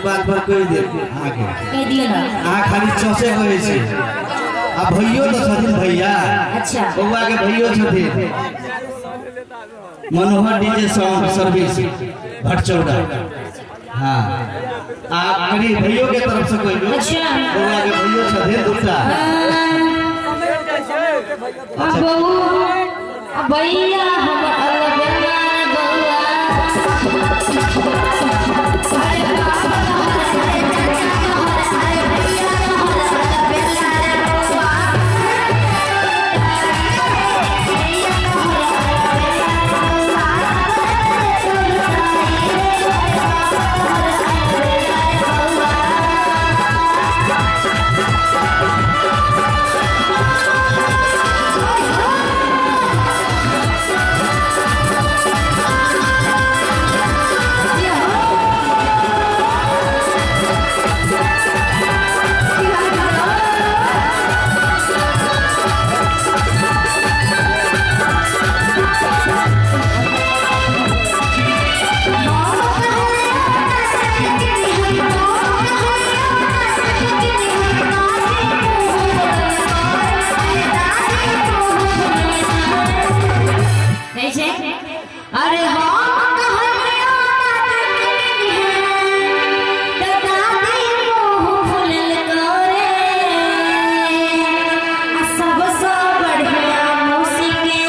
बात पर कहि देब अहाँके। कह दियो ना। अहाँ खाली चचे कहै छी। आ भैयो तो छथिन भैया। अच्छा। बौआ के भैयो छथिन। Manohar DJ sound service Bhatchaura. हाँ आ करी भैयो के तरफ से कहियो। अच्छा। बौआ के भैयो छथिन दूटा। अच्छा भैया हमर अलबेला बौआ। अरे बाबा अरे चाचा अरे भैया हमर अलबेला बौआ। अरे हम सबसे बढ़िया मौसी के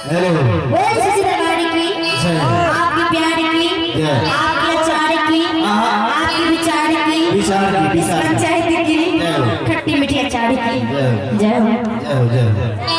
हेलो। बोल ससुराल की, आपकी प्यार की, आपके अचार की, आपकी विचार की, विचार पंचायत की, खट्टी मीठी अचार की। जय हो। जय हो। जय हो।